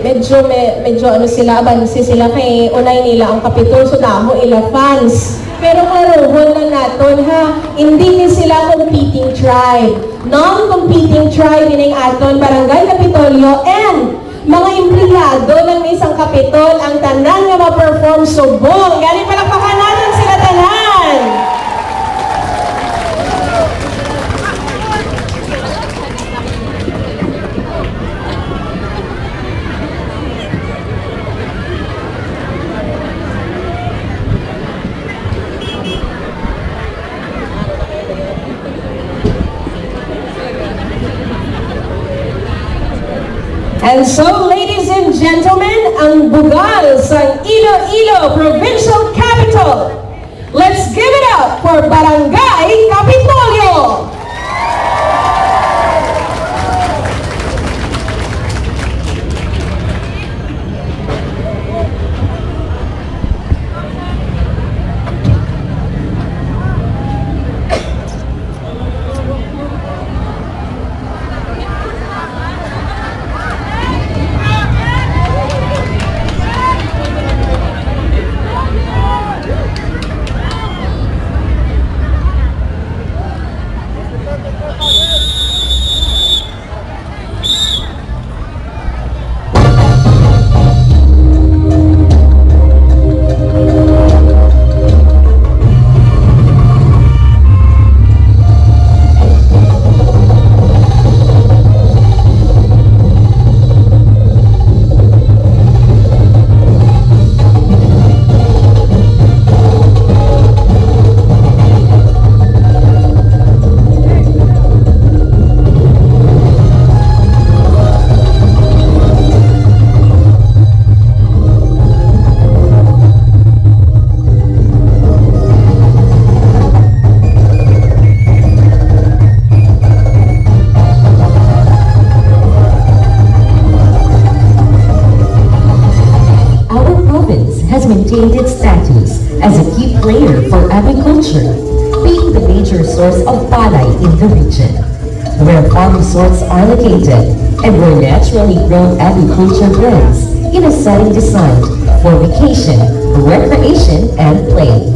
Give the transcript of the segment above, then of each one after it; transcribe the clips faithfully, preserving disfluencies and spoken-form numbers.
Medyo, me-, medyo ano sila, abanse sila kay unay nila ang Kapitol, so damo ila fans. Pero klaruhon lang naton, ha, hindi ni sila competing tribe. Non-competing tribe ining aton Barangay Kapitolyo and mga empleyado lang ni sang Kapitol ang tanan nga ma-perform subong. Gani, palakpakan naton sila tanan. And so, ladies and gentlemen, ang bugal sang Iloilo Provincial Capitol. Let's give it up for Barangay Kapitolyo! Our province has maintained its status as a key player for agriculture, being the major source of palay in the region, where farm resorts are located and where naturally grown agriculture blends in a setting designed for vacation, recreation, and play.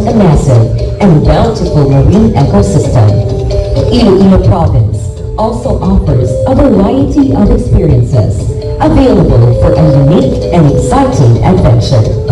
a massive and bountiful marine ecosystem. Iloilo Province also offers a variety of experiences available for a unique and exciting adventure.